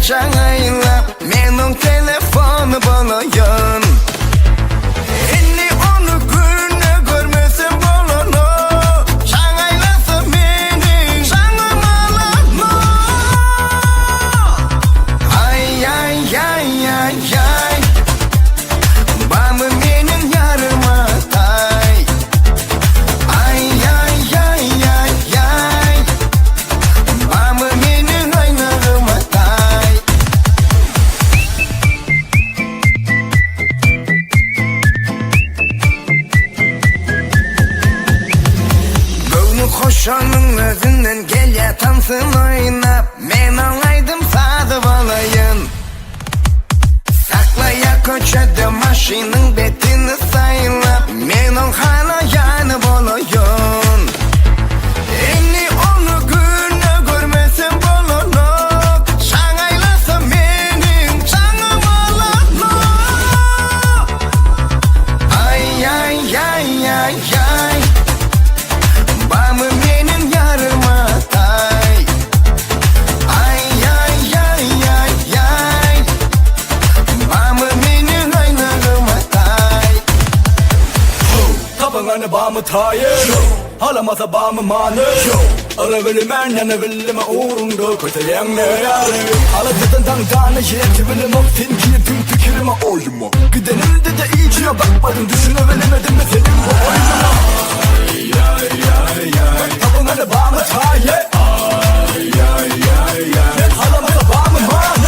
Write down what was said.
jaňaýlap, Men oň telefony bolaýyn. Indi ony günde görmesem bolanok, Jaňaýlasa meniň jaňym alanok. Aý aý aý aý aý, Bamy meniň ýaryma taý. Aý aý aý aý aý, Bamy meniň aýnagyma taý. Göwni hoşanyň özünden gelýä tansyn oýnap, Men oň aýdym-sazy bolaýyn. Saklaýa köçede maşynyň betini saýlap, Men oň halaýany bolaýyn. Indi ony günde görmesem bolanok, Jaňaýlasa meniň jaňym alanok. Aý, aý, aý, aý, aý, Barmy meniň ýaryma taý? Aý, aý, aý, aý, aý, Barmy meniň aýnagyma taý? Tapyňany bamy taýy Halamasa bamy many Arabilmän ýanabilme ugruňda köseýäň ne ýaly Alajadan daňdana ýetibilemok sen girdiň pikirime oýuma Gidenimde-de içine bakmadym düşünebilemedimmi seniň bu oýnuňa Tapyňany bamy taýy Men halamasa bamy many.